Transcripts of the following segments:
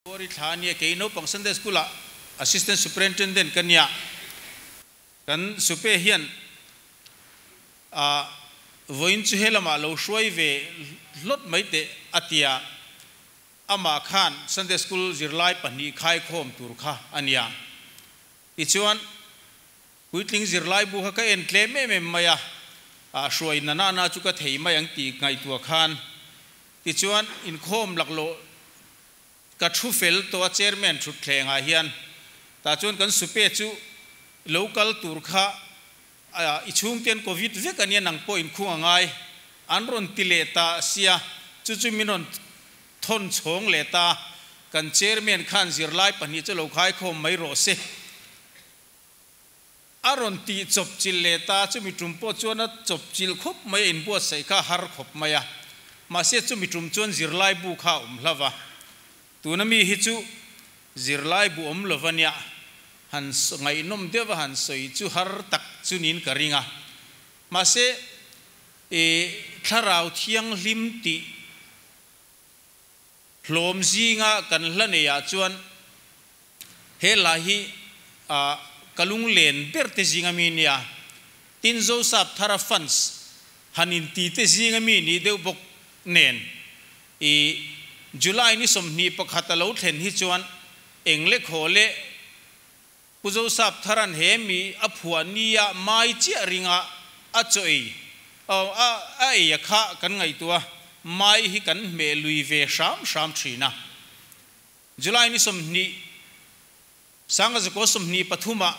February thla ania kei naupang Sunday School ah Assistant Superintendent ka nia. Kan Supe hian a vawiin chu helamah lo hruai ve hlawt mai teh a tia. Amah khan Sunday School zirlai pahnih khaikhawm tur kha a nia. Tichuan puitling zirlai bu kha ka en tlem em em mai a, a hruai na na na chu ka thei mai ang tih ngaihtuah khan. Tichuan inkhawm laklawh ka thu fel tawh a chairman thutthleng ah hian tah chuan kan supe chu lo kal tur kha i chhungte an covid vek a nia nang pawh inkhung a ngai an rawn ti leh ta sia chu chu min rawn thawn chhawng leh ta kan chairman khan zirlai pahnih chu lo khaikhawm mai rawh se a rawn tih chawp chilh leh ta, chumi tum pawh chuan a chawp chilh khawp mai a, inbuatsaih kha a har khawp mai a, mahse chumi tum chuan zirlai bu kha a awm hla va, tuna mi hi chu zirlai bu awm lo va nia, han ngaihnawm deuh va han sawi chu har tak chu niin ka ring a, mahse i thlarau thianghlim tih hlawm zinga kan hla neiah chuan He hla hi ka lunglen ber te zinga mi nia, tin Zosap Thara fans han inti te zinga mi nih deuh bawk nen i July ni 21 a lo thlen hi chuan eng le khaw le Pu Zosap Tharan he mi a phuah nia mai chiah ringa a chaw ei a ei a kha kan ngaihtuah mai hi kan hmeh lui ve hram hram thin a. July ni 20, 1923 ah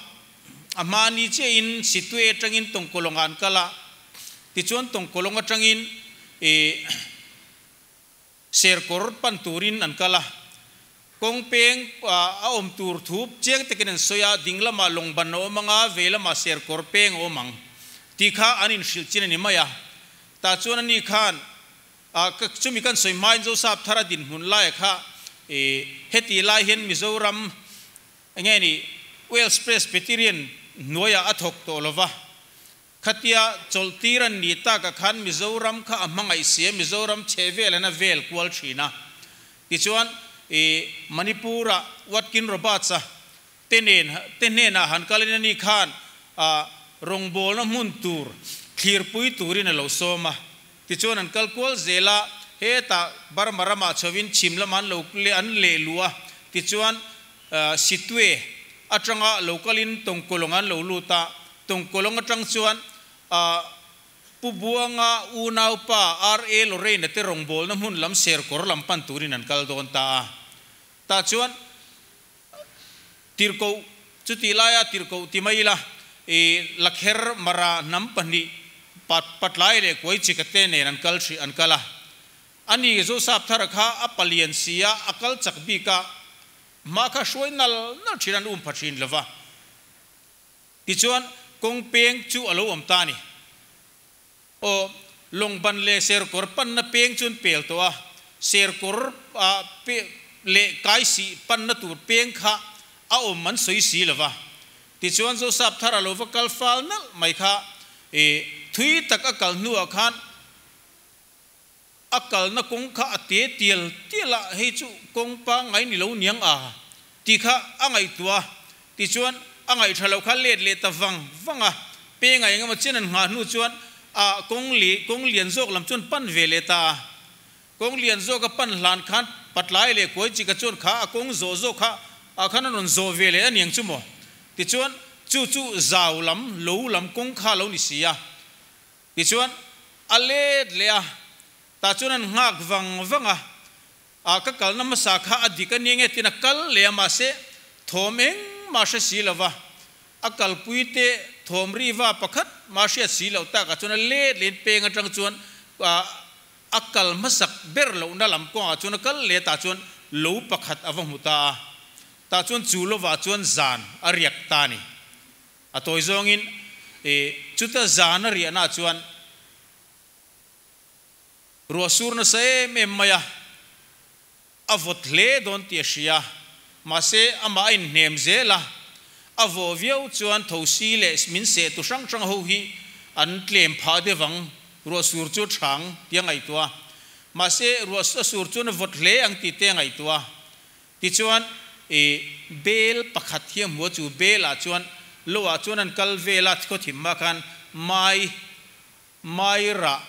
a hma ni chiahin Situe atangin Tawngkawlawng ah an kal a, tichuan Tawngkawlawng atangin ih Serkawr pan turin an kal a. Kawng peng a awm tur thu chiang takin an sawi a, ding lamah Lawngban a awm ang a, vei lamah Serkawr peng a awm ang tih kha an inhrilh chin a ni mai a. Tah chuan ani khan A ka chumi kan sawi hmain Zosap thara dinhmun laia kha i heti lai hian Mizoram enge ni Wales Presbyterian hnuaiah a thawk tawh lova, khatia chawlhtir an nih takah khan Mizoram kha a hmangaih sia Mizoram chhe vel an a vel kual thin a. Tichuan i Manipur-ah Watkin Roberts-a te nen te hnenah han kalin ani khan a rawngbawlna hmun tur thlirpui turin a lo sawm a. Tichuan an kal kual zel a, hetah Burma ramah chhovin chhim lamah an lo leh an leh luh a, tichuan Sittwe atanga lo kalin Tawngkawlawng an lo lut a, Tawngkawlawng atang chuan Pu Buanga unaupa RA Lorraine te rawngbawlna hmun lam Serkawr lam pan turin an kal dawn ta a, tah chuan Tirhkoh, chutih laia tirhkoh ti mai ila, i Lakher Mara hnam pahnih pat patlai leh kuai chika te nen an kal hrih an kal a. Ani Zosap thara kha a palian si a, a kal chak bik a, hma kha hruai nal nal thin an um pha thin lo va. Tichuan kawng peng chu a lo awm ta a ni. Aw, lawngban leh serkawr panna peng chu an pel tawh a, serkawr ah pe leh kaisih panna tur peng kha a awm an sawi si lo va. Tichuan Zosap thar a lo va kal fal nalh mai kha i thui tak a kal hnuah khan a kalna kawng kha a te tial tial a, hei chu kawng pangngai ni lo niang a tih kha a ngaihtuah a, tichuan a ngaihṭha loh kha let leh ta vang vang a, penga eng emaw chen an nghah hnu chuan a kawng li kawng lian zawk lam chuan pan ve leh ta a, kawng lian zawk a pan hlan khan patlai leh kuai chika chuan kha a kawng zawh zawk kha ah khan a rawn zawh ve leh a niang chu maw, tichuan chu chu zau lam lo lam kawng kha a lo ni si a. Tichuan, a let leh a, tah chuan an nghak vang vang a, a ka kalna hmasa kha a dik a ni nge tiin a kal leh a, mahse thawm engmah hre si lo va, a kalpui te thawm ri va pakhat mah hriat si loh takah chuan a let lehin peng atang chuan a kal hmasak ber lohna lam kawngah chuan a kal leh tah chuan lo pakhat a va hmu ta a, tah chuan chu lovah chuan zan a riak ta a ni. A tawi zawngin i chuta zan a riahna chuan ruah sur nasa em em mai a, a vawt hle dawn tih a hria. Mahse amah a inhnem zel a, a vawh viau chuan thosi leh min seh tu hrang hrang ho hi an tlem phah deuh ang, ruah sur chu a thang tih a ngaihtuah a. Mahse ruah a sur chuan a vawt hle ang tih te a ngaihtuah a. Tichuan i bel pakhat hi a hmu a, chu belah chuan loah chuan an kal vel a, khawthim hma khan mai mai rah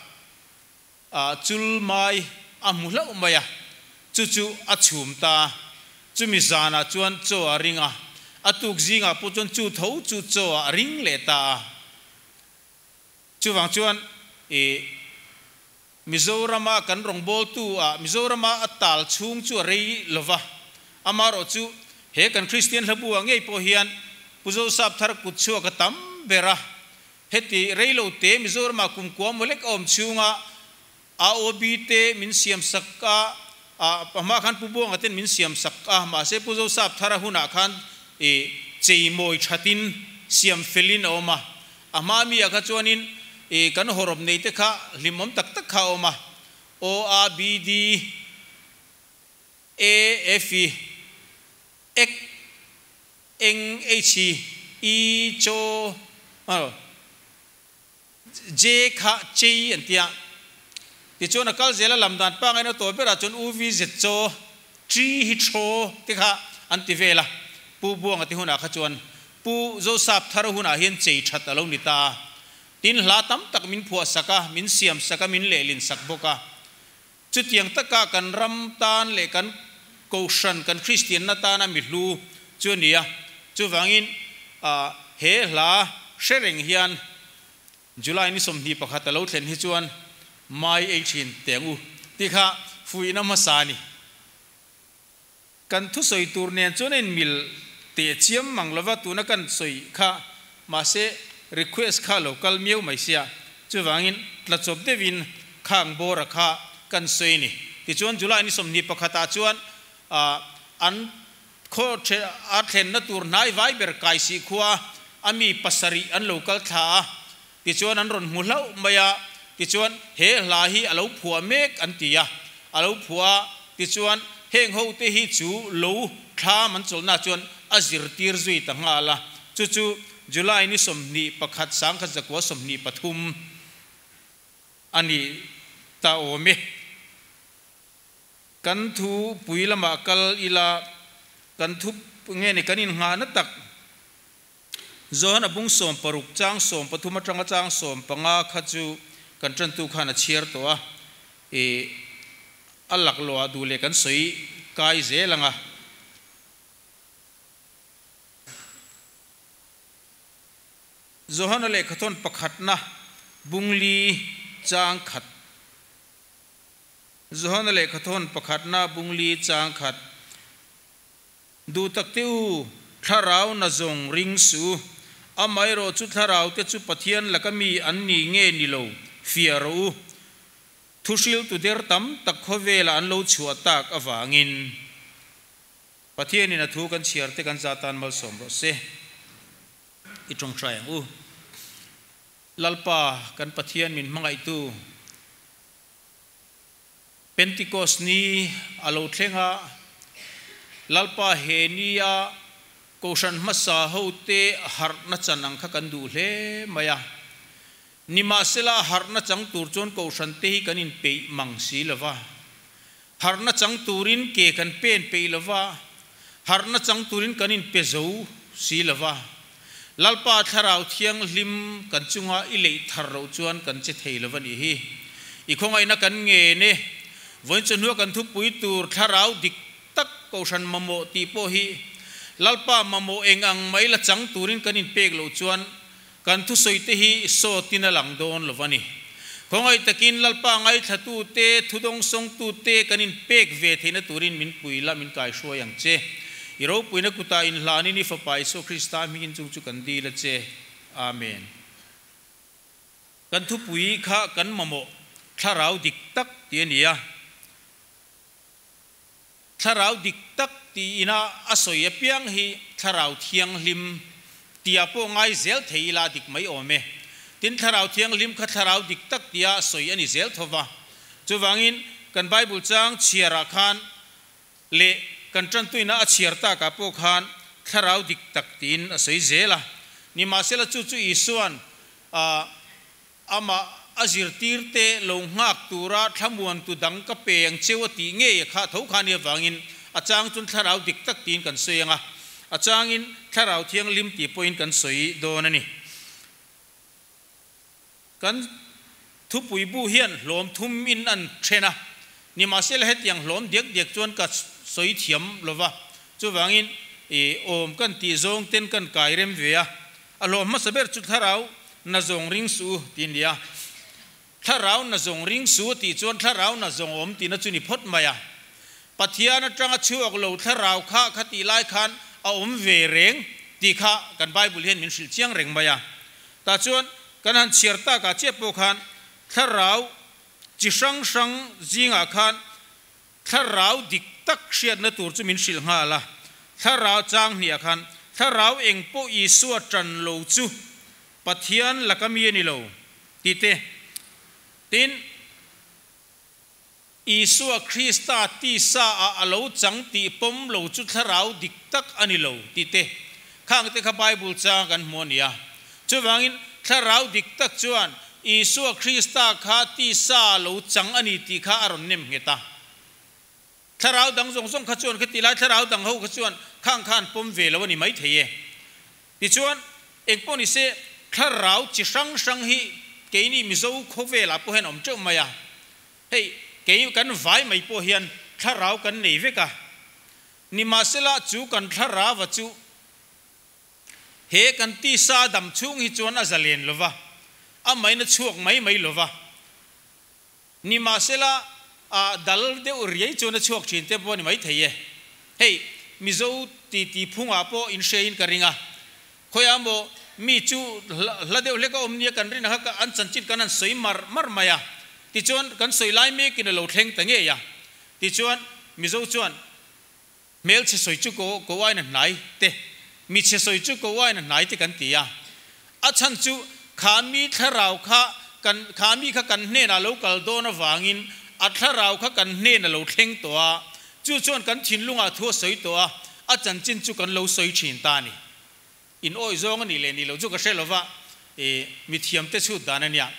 ah chul mai a hmu hlauh mai a, chu chu a chhum ta a. Chumi zanah chuan chaw a ring a, a tuk zingah pawh chuan chu tho chu chaw ah a ring leh ta a. Chuvang chuan i Mizorama kan rawngbawltu ah Mizorama a tal chhung chu a rei lova, amaherawh chu he kan Kristian hlabu ah ngei pawh hian Pu Zosap thar kut chhuak a tam ber a, heti rei lo te Mizorama kumkua maw lek a awm chhunga AOB te min siam sak a, a hma khan Pu Buanga ten min siam sak a, mahse Pu Zosap thara hunah khan i cheimawi thatin siam felin a awm a, A hma mi ah kha chuanin i kan hawrawp nei te kha hlimawm tak tak kha a awm a, O A B D A F I X Eng H I Cho J kha Chei an tia. Tichuan a kal zel a lam dan pangain a tawi berah chuan U V Z Cho Tri hi Tho te kha an ti vel a, Pu Buanga te hunah kha chuan Pu Zosap thar hunah hian chei that a lo ni ta a, tin hla tam tak min phuah sak a, min siam sak a, min lehlin sak bawk a. Chutiang taka kan ram tan leh kan Kohhran, kan Kristianna tana mi hlu chu a ni a. Chuvangin he hla hre reng hian July ni 21 a lo thlen hi chuan Mai ei thin teng u tih kha fuihna hmasa a ni. Kan thusawi tur nen chuan a inmil teh chiam mang lova tuna kan sawi kha mahse request kha lo kal miau mai sia chuvangin tla chawp deuhin khang bawra kha kan sawi a ni. Tichuan July ni 21 ah chuan an khaw a thlenna tur hnai vai ber Kaisih khua a mi pasarih an lo kal thla a tichuan an rawn hmu hlauh mai a, tichuan he hla hi a lo phuah mek an ti a, a lo phuah a, tichuan heng ho te hi chu lo thlam an chawlhna chuan a zirtir zui ta nghal a, chu chu July ni 21 1923 a ni ta awm e. Kan thu pui lamah kal ila, kan thu nge ni kan innghahna tak Johana bung 16 chang 13 atanga chang 15 kha chu kan tantu khan a chhiar tawh a, ih a laklawh ah duh leh kan sawi kai zel ang a. Johana lehkhathawn pakhatna bung li chang khat. Johana lehkhathawn pakhatna bung li chang khat. Duh tak te u, thlarau na zawng ring suh u. Amaherawh chu thlarau te chu Pathian laka mi an ni nge ni lo, fiah rawh u. Thuhriltu der tam tak khawvela an lo chhuah tak avangin Pathianin a thu kan chhiar te kan za tan malsawm rawh se. I tawngtai ang u. Lalpa, kan Pathian min hmangaihtu. Pentikos ni a lo thleng a, Lalpa he nia Kohhran hmasa hote harhna chan ang kha kan duh hle mai a. Nimahsela harhna chang tur chuan Kohhran te hi kan inpeih mang si lo va. Harhna chang turin ke kan pen peih lo va, harhna chang turin kan inpe zo si lo va. Lalpa Thlarau Thianghlim kan chunga i leih thar loh chuan kan che thei lo va nih hi. I khawngaihna kan ngen e. Vawiin chawhnua kan thupui tur Thlarau dik tak Kohhran mamawh tih pawh hi Lalpa mamawh eng ang mai la chang turin kan inpek loh chuan kan thusawi te hi sawtin a lang dawn lo va ni. Khawngaih takin Lalpa ngaithlatute, thudawngsawngtute kan inpek ve theihna turin min pui la, min kaihruai ang che. I ropuina kutah inhlanin i Fapa Isua Krista hmingin chung chu kan dil a che. Amen. Kan thupui kha kan mamawh thlarau dik tak tih a ni a. Thlarau dik tak tiin a a sawi apiang hi Thlarau Thianghlim tia pawh ngai zel thei ila dik mai awm e. Tin, Thlarau Thianghlim kha Thlarau dik tak tia sawi a ni zel tho va. Chuvangin, kan Bible chang chhiarah khan leh kan tantuina a chhiar takah pawh khan Thlarau dik tak tiin a sawi zel a. Nimahsela chu chu Isua'n a Amah a zirtirte lo nghak tura thlamuantu dang ka pe ang cheu a tih ngei a khah tho kha nia vangin A chang chuan thlarau dik tak tiin kan sawi ang a, a changin thlarau thianghlim tih pawhin kan sawi dawn a ni. Kan thupui bu hian hlawm thum in an then a, nimahsela hetiang hlawm diak diak chuan ka sawi thiam lo va, chuvangin i awm kan tih zawng ten kan kai rem ve a, a hlawm hmasa ber chu thlarau na zawng ring suh u tih a ni a. Thlarau na zawng ring suh u tih chuan thlarau na zawng awm tihna chu ni phawt mai a. Pathian atanga chhuak lo thlarau kha kha tih lai khan a awm ve reng tih kha kan Bible hian min hrilh chiang reng mai a. Tah chuan kan han chhiar takah chiah pawh khan thlarau chi hrang hrang zingah khan thlarau dik tak hriatna tur chu min hrilh nghal a. Thlarau chang hniah khan thlarau eng pawh Isua tan lo chu Pathian laka mi a ni lo tih te, tin, Isua Krista tisa ah a lo chang tih pawm lo chu thlarau dik tak a ni lo tih te khang te kha Bible chang kan hmu a ni a. Chuvangin thlarau dik tak chuan Isua Krista kha tisa a lo chang a ni tih kha a rawn nem nghet a. Thlarau dang zawng zawng kha chuan khati lai thlarau dang ho kha chuan khang kha an pawm ve lo a ni maithei e. Tichuan, engpawh ni se, thlarau chi hrang hrang hi keini Mizo khawvelah pawh hian a awm teuh mai a. Hei, kei kan vai mai pawh hian thlarau kan nei vek a. Nimahsela, chu kan thlarauva chu he kan tisa dam chhung hi chuan a zalen lo va, a maina chhuak mai mai lo va. Nimahsela, a dal deuh riai chuan a chhuak thin te pawh a ni maithei e. Hei, Mizo titi phungah pawh inhriain ka ring a. Khawiah maw mi chu hla deuh hlek a awm nia kan rin a kha an chanchin kan han sawi mar mar mai a. Tichuan, kan sawi lai mekin a lo thleng ta ngei a. Tichuan, Mizo chuan hmelchhe sawi chu ko ko aina hnai te, michhe sawi chu ko aina hnai te kan ti a. A chhan chu kha mi thlarau kha kan kha mi kha kan hnenah lo kal dawn avangin a thlarau kha kan hnena lo thleng tawh a, chu chuan kan thinlungah thu a sawi tawh a, a chanchin chu kan lo sawi thin ta a ni. In awih zawng a nih leh nih loh chu ka hre lova, i mithiamte chhut dan a nia.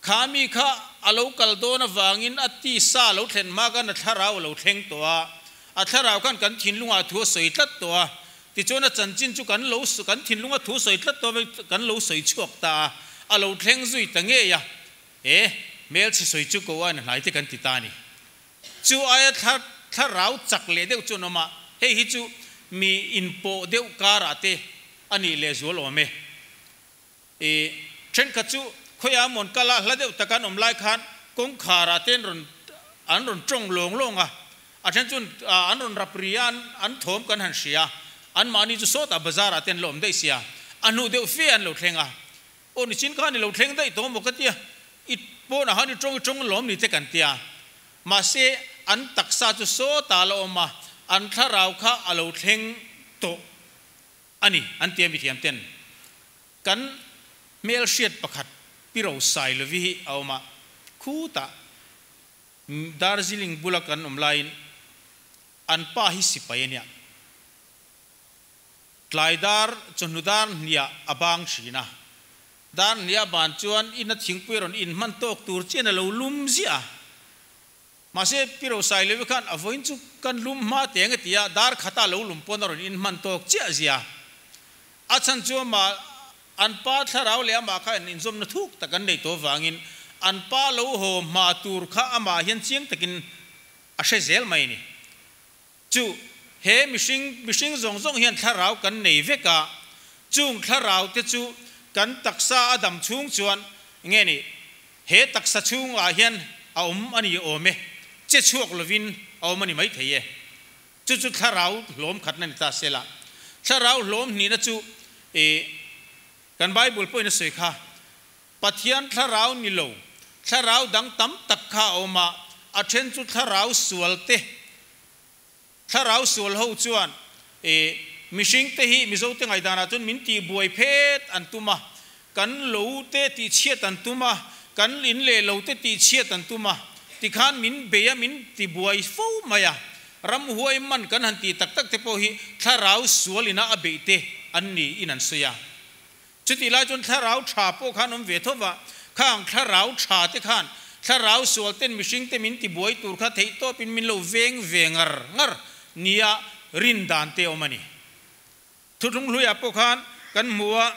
Kha mi kha a lo kal dawn avangin a tisa a lo thlen hma khan a thlarau a lo thleng tawh a, a thlarau khan kan thinlungah thu a sawi tlat tawh a, tichuan a chanchin chu kan lo kan thinlunga thu sawi tlat tawh avangin kan lo sawi chhuak ta a, a lo thleng zui ta ngei a, e hmelchhe sawi chu ko a hnai te kan ti ta a ni. Chu aia thla thlarau chak leh deuh chu an awm a, hei hi chu mi inpawh deuh karah te a nih lehzual awm e. I thenkhat chu khawiah mawn kal a, hla deuh tak an awm lai khan kawngkhar ah te an rawn an rawn tawng lawng lawng a, a then chuan an rawn rap ri a, an thawm kan han hria a, anmahni chu sawtah bazar ah te an la awm daih sia, a hnuh deuh fe an lo thleng a, aw nichin khan i lo thleng daih tawh maw ka tia, i pawnah khan i tawng i tawng lawm ni te kan tia, mahse an taksa chu sawtah a la awm a, an thlarau kha a lo thleng tawh. A ni, an ti a mithiam ten. Kan hmelhriat pakhat Pi Rosai Lovi hi a awm a, khutah Darjeeling bula kan awm laiin an pa hi sipai a nia. Tlai dar chawhnu dar hniah a bang thin a, dar hniah a ban chuan ina thingpui rawn inhman tawk tur chian a lo lum ziah a. Mahse, Pi Rosai Levi khan a vawiin chu kan lum hma teng a ti a, dar khata lo lum pawn a rawn inhman tawk chiah zia. A chhan chu amah an pa thlarau leh amah kha an inzawmna thuk tak an nei tawh avangin an pa lo haw hma tur kha amah hian chiang takin a hre zel mai a ni. Chu he mihring mihring zawng zawng hian thlarau kan nei vek a, chung thlarau te chu kan taksa a dam chhung chuan nge ni he taksa chhungah hian a awm a ni awm e, che chhuak lovin a awm a ni maithei e. Chu chu thlarau hlawm khatna ni ta sela. Thlarau hlawm hnihna chu i kan Bible pawhin a sawi kha, Pathian thlarau ni lo, thlarau dang tam tak kha a awm a, a then chu thlarau sual te, thlarau sual ho chuan e mihring te hi Mizo te ngaihdanah chuan min tih buai phet an tum a, kan lo te tih chhiat an tum a, kan in leh lo te tih chhiat an tum a, tikhan min bei a, min ti buai fo mai a, ramhuai man kan han tih tak tak te pawh hi thlarau sual ina a beih te an ni in an sawi a. Chutih lai chuan thlarau tha pawh khan awm ve tho va, khang thlarau tha te khan thlarau sual ten mihring te min tibuai tur kha theihtawpin min lo veng ve ngar ngar. nia rin dan te awm a ni. Thuthlung hluiah pawh khan kan hmu a,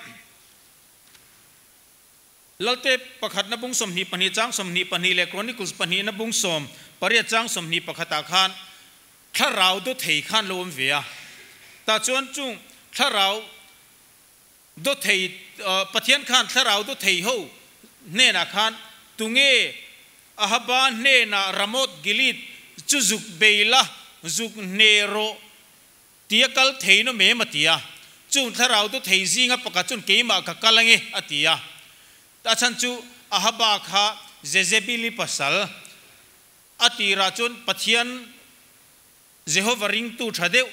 Lalte pakhatna bung 22 chang 22 leh Chronicles pahnihna bung 18 chang 21 ah khan thlarau do thei khan lo awm ve a. Tah chuan chung thlarau do thei Pathian khan thlarau do thei ho hnenah khan tunge Ahaba hnenah Ramoth Gilead chu zuk bei la, zuk hne rawh Tia kal thei nawm em? a ti a. Chung thlarau tu thei zinga pakhat chuan keimah ka kal ange a ti a. A chhan chu Ahaba kha Jezebeli pasal a tirah chuan Pathian Jehova ringtu tha deuh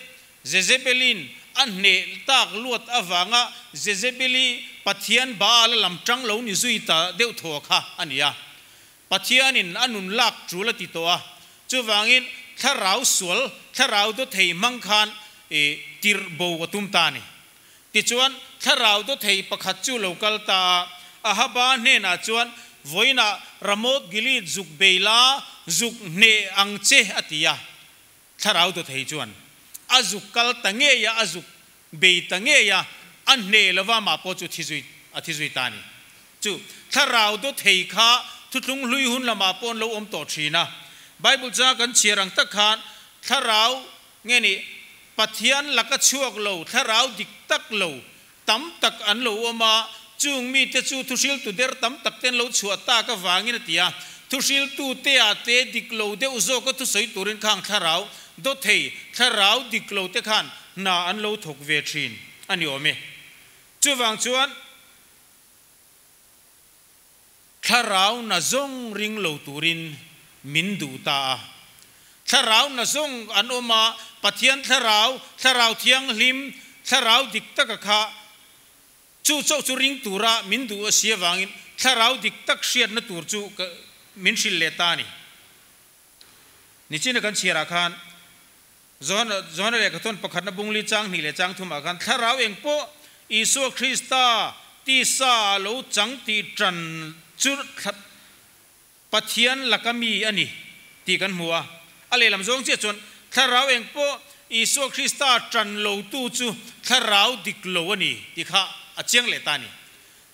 Jezebelin a hneh tak luat avanga Jezebeli Pathian Baal-a lam tang lo ni zui ta deuh thaw kha a ni a. Pathianin a nun lak tul a ti tawh a, chuvangin thlarau sual, thlarau dawthei hmang khan tirh bo a tum ta a ni. Tichuan, thlarau dawthei pakhat chu lo kal ta a, Ahaba hnenah chuan, Vawiinah Ramoth Gilead zuk bei la, zuk hneh ang che, a ti a. Thlarau dawthei chuan a zuk kal ta ngei a, a zuk bei ta ngei a, a hneh lova mah pawh chu a thi zui ta a ni. Chu thlarau dawthei kha thuthlung hlui hun lamah pawh an lo awm tawh thin a. Bible changa kan chhiar ang tak khan thlarau nge ni Pathian laka chhuak lo, thlarau dik tak lo tam tak an lo awm a, chung mite chu thuhriltu der tam tak te an lo chhuah tak avangin a ti a, thuhriltu te ah te dik lo deuh zawka thusawi turin khang thlarau dawthei, thlarau dik lo te khan hna an lo thawk ve thin a ni awm e. Chuvang chuan thlarau na zawng ring lo turin min duh ta a. Thlarau na zawng an awm a, Pathian thlarau, thlarau thianghlim, thlarau dik taka kha chu chauh chu ring tura min duh a si avangin thlarau dik tak hriatna tur chu min hrilh leh ta a ni. Nichina kan chhiarah khan Johana lehkhathawn pakhatna bungli chang hnih leh chang thumah khan thlarau eng pawh Isua Krista tisa a lo chang tih tan chu Pathian laka mi a ni tih kan hmu a. A lehlam zawng chiah chuan thlarau eng pawh Isua Krista tan lotu chu thlarau dik lo a ni tih kha a chiang leh ta a ni.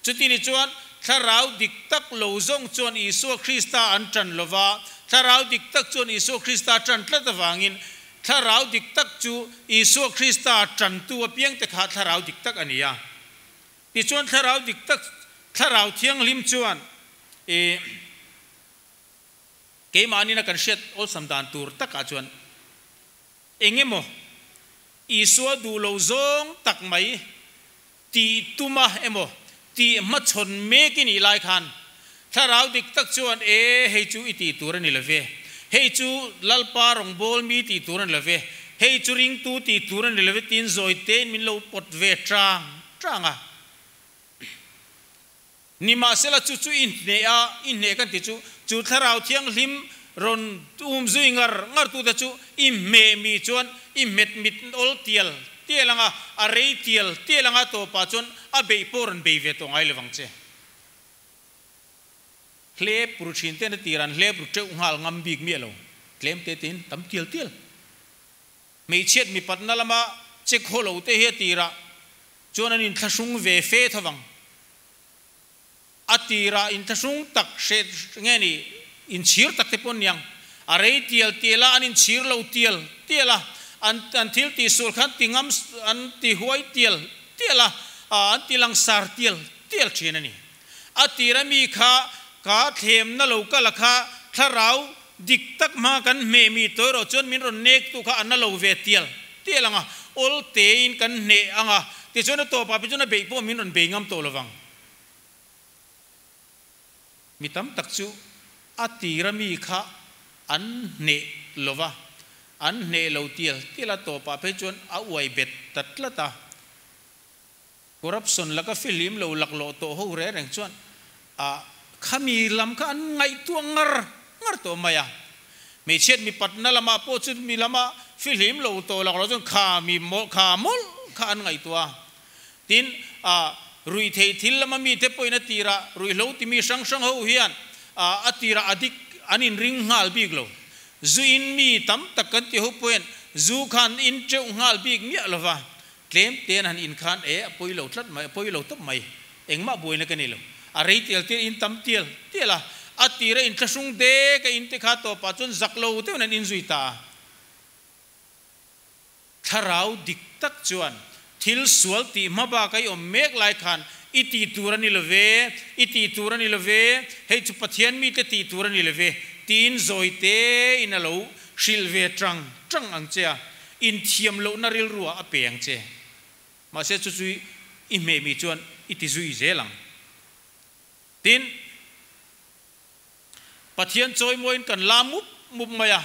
Chuti ni chuan thlarau dik tak lo zawng chuan Isua Krista an tan lo va, thlarau dik tak chuan Isua Krista tan tlat avangin thlarau dik tak chu Isua Krista tantu apiangte kha thlarau dik tak a ni a. Tichuan thlarau dik tak, thlarau thianghlim chuan i keimahnin a kan hriat awlsam dan tur takah chuan eng emaw Isua duh lo zawng tak mai Tih tuma emaw tih hmachhawn mek i nih lai khan thlarau dik tak chuan e hei chu i tih tur a ni lo ve, hei chu Lalpa rawngbâwl mi tih tur a ni lo ve, hei chu ringtu tih tur a ni lo ve tiin zawi tein min lo pawt ve ṭang ṭang a. Nimahsela chu chu i hneh a, i hneh kan tih chu, chu thlarau thianghlim rawn um zui ngar ngar tute chu i hmeh mi chuan i hmet mit awl tial tial anga, a rei tial tial anga tawpah chuan a beih pawh rawn bei ve tawh ngai lo vang che. Hlep ru thin ten a tir an hlep ru teuh nghal ngam bik miah lo, tlem te tein tam tial tial. Hmeichhiat mipatna lama che khaw lo te hi a tirah chuan an inthlahrung ve fe tho vang. A tirah inthlahrung tak hre nge ni inchhir tak te pawh an ni ang. A rei tial tial a, an inchhir lo tial tial a, an an thil tihsual kha an ti ngam an ti huai tial tial a, an ti langsar tial tial thin a ni. A tira mi kha ka thlemna lo kal a kha thlarau dik tak hma kan hmeh mi tawih erawh chuan min rawn nek tu kha a na lo ve tial tial ang a, awl tein kan hneh ang a, tichuan a tawpah pawh chuan a beih pawh min rawn bei ngam tawh lovang. Mi tam tak chu a tira mi kha an hneh lova, an hneh lo tial tial a, tawpah phei chuan a uai bet ta tlat a. Corruption laka fihlim lo laklawh tawh ho reng reng chuan a khami lam kha an ngaihtuah ngar ngar tawh mai a. Hmeichhiat mipatna lamah pawh chu mi lama fihlim lo tawh laklawh chuan kha mi kha mawlh kha an ngaihtuah a. Tin, a ruihtheih thil lama mite pawhin a tirah ruihhlo timi hrang hrang ho hian a tirah a dik an inring nghal bik lo. Zuin mi tam tak kan ti ho pawhin zu khan in teuh nghal bik miah lo va, tlem te an han in khan e a pawi lo tlat mai, a pawi lo tawp mai, engmah buaina ka nei lo. A rei tial tial in tam tial tial a, a tira inthlahrung dek a in te kha tawpah chuan zak lo deuhin an inzui ta a. Thlarau dik tak chuan thil sual tih hma bak a i awm mek lai khan i tih tur a ni lo ve, i tih tur a ni lo ve, hei chu Pathian mite tih tur a ni lo ve tiin zawi tein a lo hrilh ve tang tang ang che a, inthiam lohna rilruah a pe ang che. Mahse chu chu i hmehmi chuan i ti zui zel ang. Tin, Pathian chawimawiin kan lam mup mup mai a,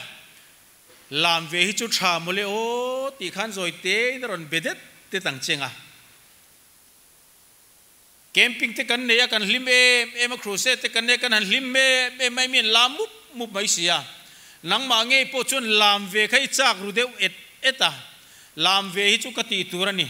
lam ve hi chu tha mawle aw tih khan zawi tein a rawn be det det ang cheng a. Camping te kan nei a, kan hlim em em a, crusade te kan nei a, kan han hlim em em mai, mi an lam mup mup mai si a. Nangmah ngei pawh chuan lam ve kha i chak ru deuh et et a, lam ve hi chu ka tih tur a ni.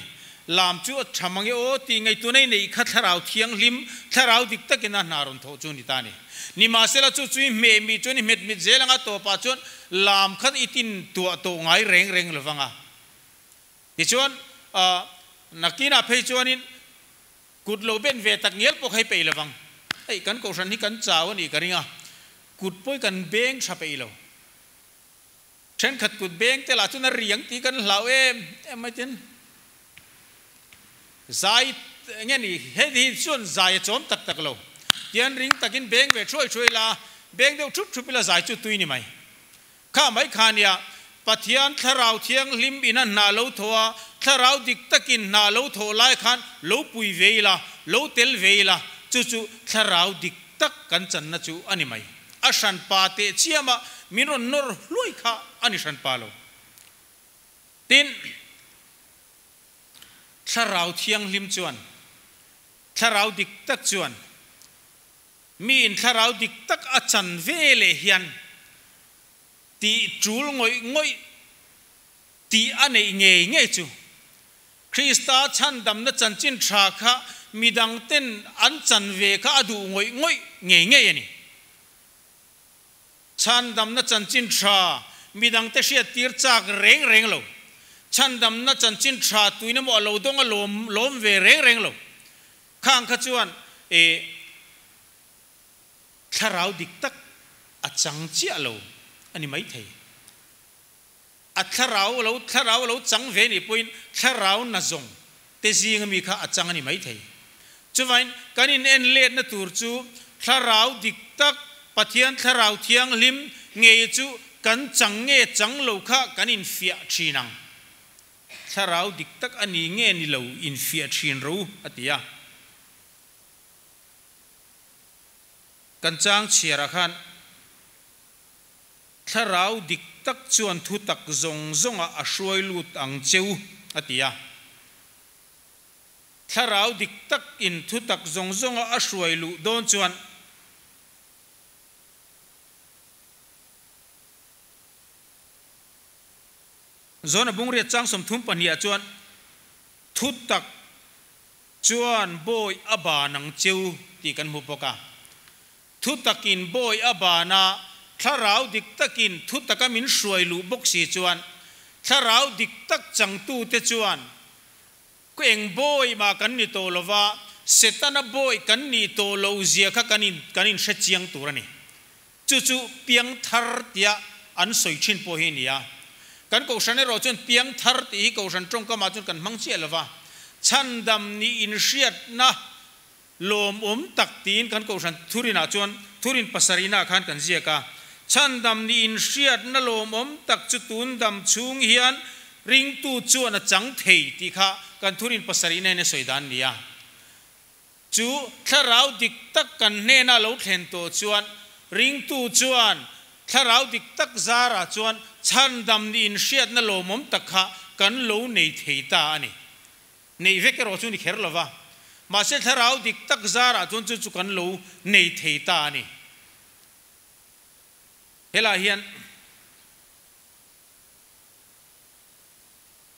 Lam chu a tha mang e aw tih ngaihtuahna i neih kha thlarau thianghlim, thlarau dik takin a hna rawn thawh chu a ni ta a ni. Nimahsela chu chu i hmeh mi chuan i hmet mit zel anga tawpah chuan lam kha i tin tuah tawh ngai reng reng lo vang a. Tichuan, nakinah phei chuanin kut lo ben ve tak ngial pawh kha i peih lo vang. Hei, kan kohhran hi kan chau a nih ka ring a, kut pawh i kan beng tha peih lo. Thenkhat kut beng te lah chuan a riang tih kan hlau em em mai tin. Zai nge ni, hei hi chuan zai a chawm tak tak lo. Tian ring takin beng ve thuai thuai la, beng deuh thup thup ila zai chu tui ni mai. Kha mai kha nia, Pathian Thlarau Thianghlim in a hna lo thaw a, Thlarau dik takin hna lo thawh lai khan lo pui ve ila, lo tel ve ila, chu chu Thlarau dik tak kan channa chu a ni mai. A hranpa teh chiama min rawn nawr hluai kha a ni hranpa lo. Tin, Thlarau Thianghlim chuan, Thlarau dik tak chuan, Miin thlarau dik tak a chan ve leh hian tih tul ngawih ngawih tih a neih ngei ngei chu. Krista chhandamna chanchin tha kha midang ten an chan ve kha a duh ngawih ngawih ngei ngei a ni. Chhandamna chanchin tha midang te hriat tir chak reng reng lo. Chhandamna chanchin tha tuin emaw a lo dawng a lawm lawm ve reng reng lo. Khang kha chuan e thlarau dik tak a chang chiah lo a ni maithei. A thlarau lo thlarau lo chang ve nih pawhin thlarau na zawng te zinga mi kha a chang a ni maithei. Chuvain kan in en letna tur chu thlarau dik tak Pathian thlarau thianghlim ngei chu kan chang nge chang lo kha kan infiah thin ang. Thlarau dik tak a ni nge ni lo infiah thin ro a ti a. Kan chang chhiarah khan Thlarau dik tak chuan thu tak zawng zawngah a hruai lut ang cheu a ti a. Thlarau dik tak in thu tak zawng zawngah a hruai luh dawn chuan Zawna bungriat chang 32 ah chuan, Thutak chuan bawi a ban ang cheu tih kan hmu bawk a. Thutakin bawi a ban a, thlarau dik takin thutaka min hruai luh bawk si chuan, thlarau dik tak changtute chuan eng bawi mah kan ni tawh lo va, Setana bawi kan nih tawh loh zia kha kan in kan inhre chiang tur a ni. Chu chu piangthar tia an sawi thin pawh hi a ni a. Kan kohhran erawh chuan piangthar tih hi kohhran tawngkamah chuan kan hmang chiah lo va, chhandam nih inhriatna lawmawm tak tiin kan kohhran thurinah chuan thurin pasarihnaah khan kan ziak a. Chhandam nih inhriatna lawmawm tak chu tun dam chhung hian ringtu chuan a chang thei tih kha kan thurin pasarihna in a sawi dan a ni a. Chu thlarau dik tak kan hnena lo thlen tawh chuan ringtu chuan thlarau dik tak zarah chuan chhandam nih inhriatna lawmawm tak kha kan lo nei thei ta a ni. Neih vek erawh chu ni kher lo va, mahse thlarau dik tak zarah chuan chu chu kan lo nei thei ta a ni. Helaiah hian.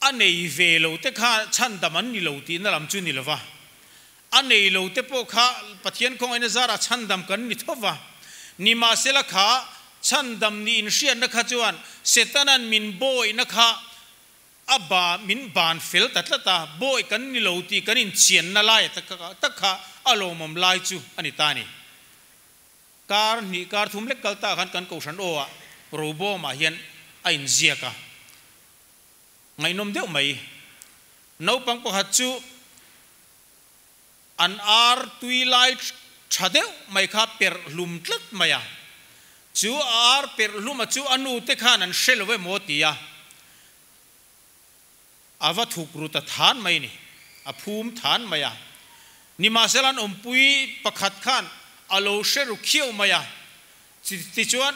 A nei ve lo te kha chhandam an ni lo tihna lam chu ni lo va, a nei lo te pawh kha Pathian khawngaihna zarah chhandam kan ni tho va. Nimahsela kha chhandam nih inhriatna kha chuan Setana'n min bawihna kha A ba min ban fel ta tlat a, bawi kan ni lo tih kan inchianna lai tak kha a lawmawm lai chu a ni ta a ni. Kar hnih kar thum lek kal ta khan kan kohhran aw ah robawm ah hian a inziak a, ngaihnawm deuh mai. Naupang pakhat chu an ar tui lai tha deuh mai kha perh hlum tlat mai a, chu a ar perh hluma chu a nu te khan an hre lo emaw ti a, A va thuk ru ta than mai ni. A phum than mai a. Nimahsela an awmpui pakhat khan a lo hre ru khiau mai a. Tichuan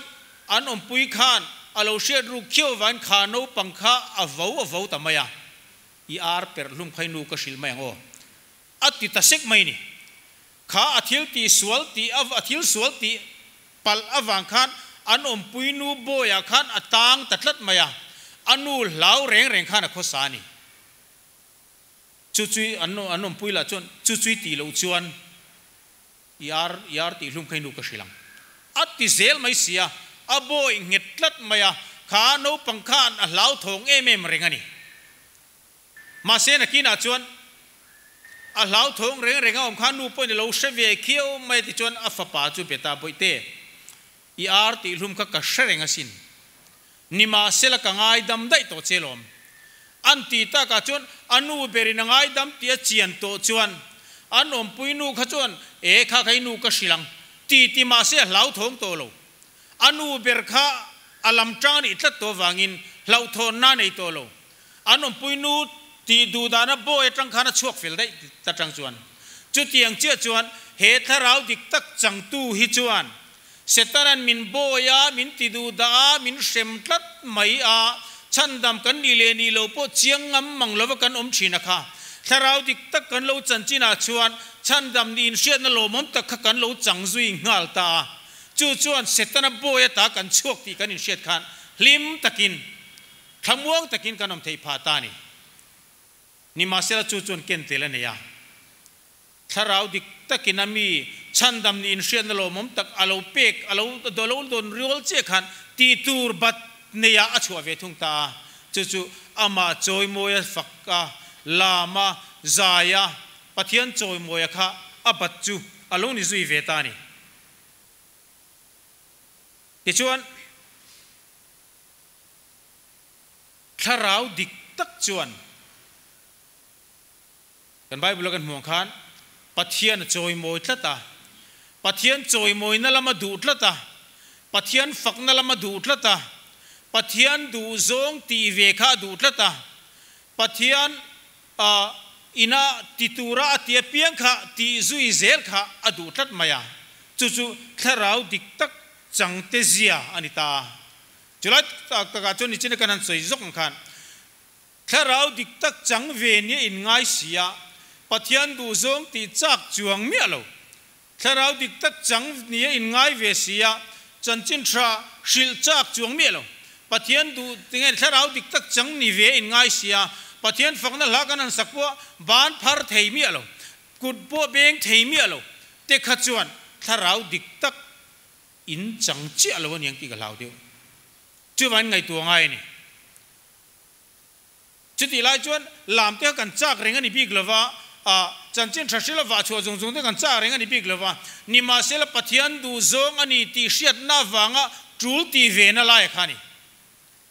an awmpui khan a lo hriat ru khiau vain kha naupang kha a vo a vo ta mai a. I ar perh hlum kha i nu ka hrilh mai ang aw. A ti ta sek mai ni. Kha a thil tih sual tih a thil sual tih palh avang khan an awmpui nu bawiah khan a tang ta tlat mai a, a nu hlau reng reng khan a khawsa a ni. Chu chui an an awmpui lah chuan chu chui tih loh chuan i ar i ar tih hlum kha i nu ka hrilh ang a ti zel mai si a, a bawi nghet tlat mai a, kha naupang khan a hlauthawng em em reng a ni. Mahse nakinah chuan a hlauthawng reng reng a awm kha nu pawhin a lo hre ve khiau mai a tichuan a fapa chu Beta Bawihte, i ar tih hlum kha ka hre reng asin. Nimahsela ka ngaidam daih tawh che lawm. An tih takah chuan a nu berin a ngaidam tih a chian tawh chuan an awmpui nu kha chuan e kha kha i nu ka hrilh ang ti ti mahse a hlauthawng tawh lo. A nu ber kha a lam tang a nih tlat tawh avangin hlauhthawnna a nei tawh lo. An awmpui nu tih duh dana bawi atang khan a chhuak fel daih ta tang chuan. Chutiang chiah chuan he thlarau dik tak changtu hi chuan Setana'n min bawi a, min ti duh dah a, min hrem tlat mai a, chhandam kan nih leh nih lo pawh chiang ngam mang lova kan awm thin a kha. Thlarau dik tak kan lo chanchinah chuan chhandam nih inhriatna lawmawm tak kha kan lo chang zui nghal ta a. Chu chuan Setana bawi ata kan chhuak tih kan inhriat khan hlim takin Thlamuang takin kan awm theih phah ta a ni. Nimahsela chu chuan ken tel a nei a. Thlarau dik takin a mi chhandam nih inhriatna lawmawm tak a lo pek, a lo lo dawn riawl chiah khan tih tur bat neiah a chhuah ve thung ta a. Chu chu amah chawimawia fak a, lam a, zai a, Pathian chawimawia kha a bat chu a lo ni zui ve ta a ni. Tichuan. Thlarau dik tak chuan kan Bible a kan hmuh ang khan Pathian a chawimawi tlat a, Pathian chawimawina lam a duh tlat a, Pathian fakna lam a duh tlat a, Pathian duhzawng tih ve kha a duh tlat a, Pathian ina ti tura a ti apiang kha tih zui zel kha a duh tlat mai a, chu chu thlarau dik tak changte zia a ni ta a. Chulai tak takah chuan nichina kan han sawi zawk ang khan thlarau dik tak chang ve nia in ngai si a, Pathian duhzawng tih chak chuang miah lo. Thlarau dik tak chang nia in ngai ve si a, chanchin tha hrilh chak chuang miah lo. Pathian duh tinge thlarau dik tak chang ni ve in ngai si a, Pathian fakna hla kan han sak pawh ban phar thei miah lo, kut pawh beng thei miah lo te kha chuan thlarau dik tak In chang chiah lo aniang tih ka hlau deuh. Chuvain ngaihtuah ngai a ni. Chutih lai chuan lam te kha kan chak reng a ni bik lova, a chanchin tha hrila vah chhuah zung zung te kan chak reng a ni bik lova, nimahsela Pathian duh zawng a ni tih hriatna avanga tul tih ve na lai a kha a ni.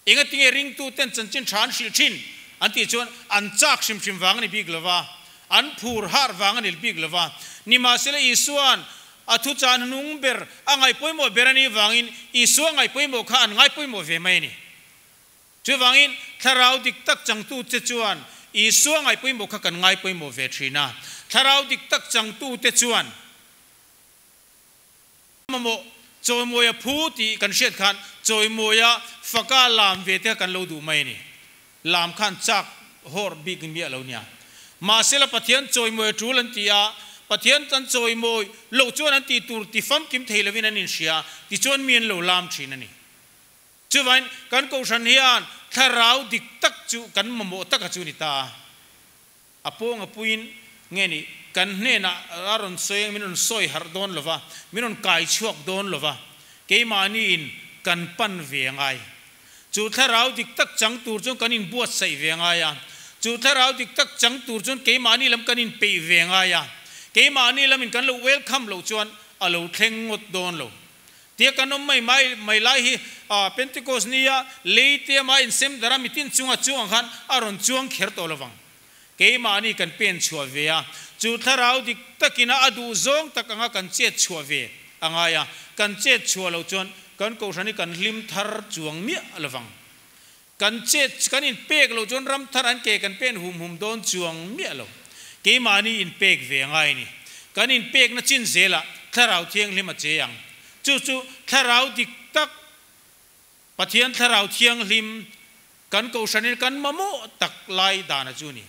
Engatinge ringtu ten chanchin tha an hrilh thin an tih chuan an chak hrim hrim vang a ni bik lova, an phur har vang a ni bik lova. Nimahsela Isua'n a thuchah hnung ber a ngaihpawimawh ber a nih vangin Isua ngaihpawimawh kha an ngaipawimawh ve mai a ni. Chuvangin thlarau dik tak changtute chuan Isua ngaihpawimawh kha kan ngaipawimawh ve thin a, thlarau dik tak changtute chuan, Mamawh chawimawia phu tih kan hriat khan chawimawia faka lam ve te kha kan lo duh mai a ni. Lam khan chak hawr bik miah lo nia. Mahsela Pathian chawimawia tul an ti a, Pathian tan chawimawi loh chuan an tih tur ti famkim thei lovin an inhria, tichuan mi an lo lam thin a ni. Chuvain kan kohhran hian thlarau dik tak chu kan mamawh taka chu ni ta a. A pawng a puiin nge ni, kan hnenah a rawn sawi ang, min rawn sawi harh dawn lo va, min rawn kai chhuak dawn lo va, keimahniin kan pan ve a ngai. Chu thlarau dik tak chang tur chuan kan inbuatsaih ve ngai a, chu thlarau dik tak chang tur chuan keimahni lam kan inpeih ve ngai a, keimahni lamin kan lo welcome loh chuan a lo thleng ngawt dawn lo. Tia kan awm mai mai mai lai hi Pentecost nia lei te ama insem darh a mitin chunga chuang khan a rawn chuang kher tawh lovang. Keimahni kan pen chhuah ve a, chu thlarau dik takina a duh zawng tak anga kan chet chhuah ve a ngai a, kan chet chhuah loh chuan kan kohhran hi kan hlim thar chuang miah lovang. Kan chet kan inpek loh chuan ram thar an ke kan pen hum hum dawn chuang miah lo. Keimahni inpek ve a ngai a ni. Kan inpekna chin zelah thlarau thianghlim a che ang. Chu chu thlarau dik tak Pathian Thlarau Thianghlim kan kohhranin kan mamawh tak lai dana chu a ni.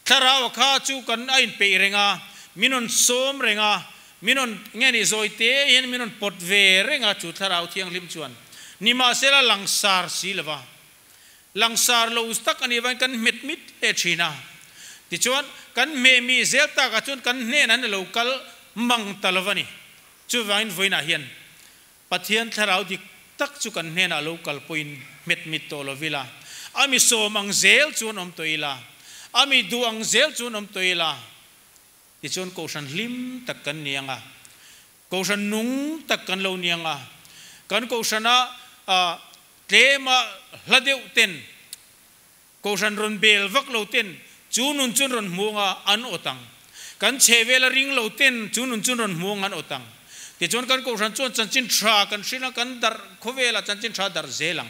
Thlarau a kha chu kan a inpeih reng a, min rawn sawm reng a, min rawn nge ni zawi te hian min rawn pawt ve reng a chu Thlarau Thianghlim chuan. Nimahsela langsar si lo va, langsar lo tak a nih avangin kan hmet mit hle thin a. Tichuan, kan hmeh mi zel takah chuan kan hnenah an lo kal mang ta lo va ni. Chuvangin vawiinah hian Pathian thlarau dik tak chu kan hnenah lo kal pawhin hmet mit tawh lo ila, a mi sawm ang zel chuan awm tawh ila, a mi duh ang zel chuan awm tawh ila, tichuan kohhran hlim tak kan ni ang a, kohhran nung tak kan lo ni ang a, kan kohhrana tlema hla deuh ten, Kohhran rawn bel vak lo ten chu nun chun rawn hmu anga an awt ang. Kan chhehvel a ring lo ten chu nun chun rawn hmu anga an awt ang. Tichuan kan kohhran chuan chanchin tha kan hrilh a, kan darh khawvelah chanchin tha darh zel ang.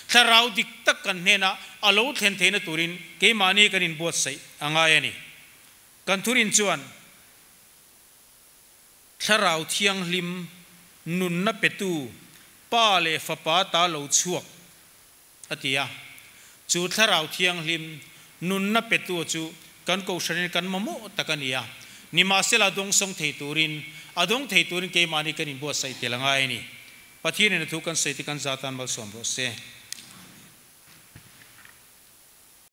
Thlarau dik tak kan hnenah a lo thlen theihna turin keimahni kan inbuatsaih a ngai a ni. Kan thurin chuan Thlarau Thianghlim nunna petu Pa leh Fapa ta lo chhuak A ti a. Chu Thlarau Thianghlim nunna petu chu kan kohhranin kan mamawh tak a ni a. Nimahsela dawngsawng thei turin, a dawng thei turin keimahni kan inbuatsaih tel a ngai a ni. Pathianin a thu kan sawi te kan zatan malsawm rawh se.